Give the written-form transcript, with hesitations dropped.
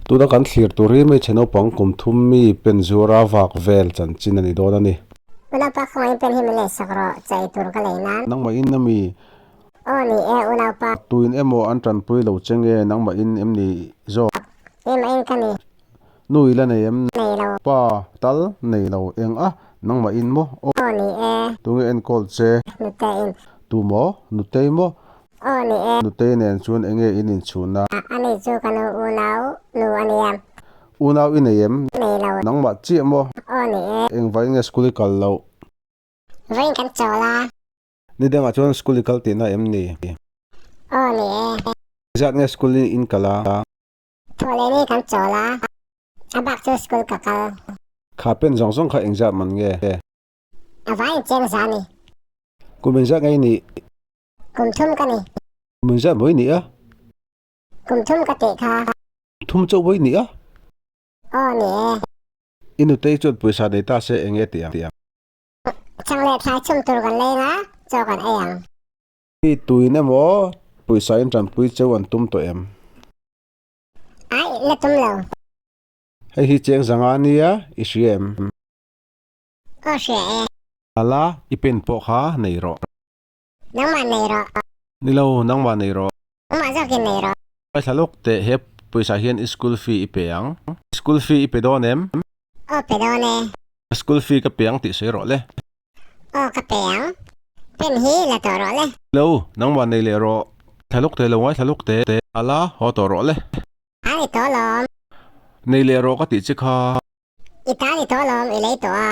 Tuna kan thlir tur hi hmeichhe naupang kum thum mi pen zuara vak vel chanchin a ni dawn a ni. Unaupa khawngaih pen hi min leisak rawh, chaw ei tur ka lei nan. Nangmah in a mi? Aw ni e unaupa. Tuin emaw an tanpui lo che nge nangmah in em ni zawk? Keimah in ka ni. Nu i la nei em? Nei lo. Pa tal nei lo eng a, nangmah in maw? Aw ni e. Tunge enkawl che? Nute in. Tu maw? Nutei maw? Aw ni e. Nutei nen chuan enge in inchhun a? Ani chu ka nu unau nu a nia. Unau i nei em? Nei lo. Nangmah chiah maw? Aw ni e. Engvai nge school i kal loh? Vawiin kan chawl a. Ni dangah chuan school i kal tihna em ni? Aw ni e. Engzat nge school in in kal a? Thawhlehni kan chawl a. A bak chu school ka kal. Kha pen zawng zawng kha engzat man nge? A vaiin cheng za ni. Kum engzat nge i nih? Kum thum ka ni. Kum engzat maw i nih a? Kum thum ka tih kha. Kum thum chauh maw i nih a? Aw ni e. I nutei chuan pawisa nei ta se eng nge tih ang? Chang leh thlai chhum tur kan leng a, chaw kan ei ang. Mi tuin emaw pawisa in tanpui cheu an tum tawh em? Ai, la tum lo. Hei hi cheng zanga nia i hria em? Aw hria e. Lala, i pen pawh kha nei rawh. Nangmah nei rawh. Ni lo, nangmah nei rawh. Nangmah zawkin nei rawh. Ngaithla lawk teh, he pawisa hian i school fee i pe ang. School fee i pe dawn em? Aw pe dawn e. School fee ka pe ang tih sawi rawh le. Aw ka pe ang. Pen hi la tawh rawh le. Ni lo, nangmah nei leh rawh. Thla lawk teh lo, ngaithla lawk teh. Ala, haw tawh rawh le. Ta ni tawh lawm. Nei leh rawh ka tih che kha. I ta ni tawh lawm, i lei tawh a.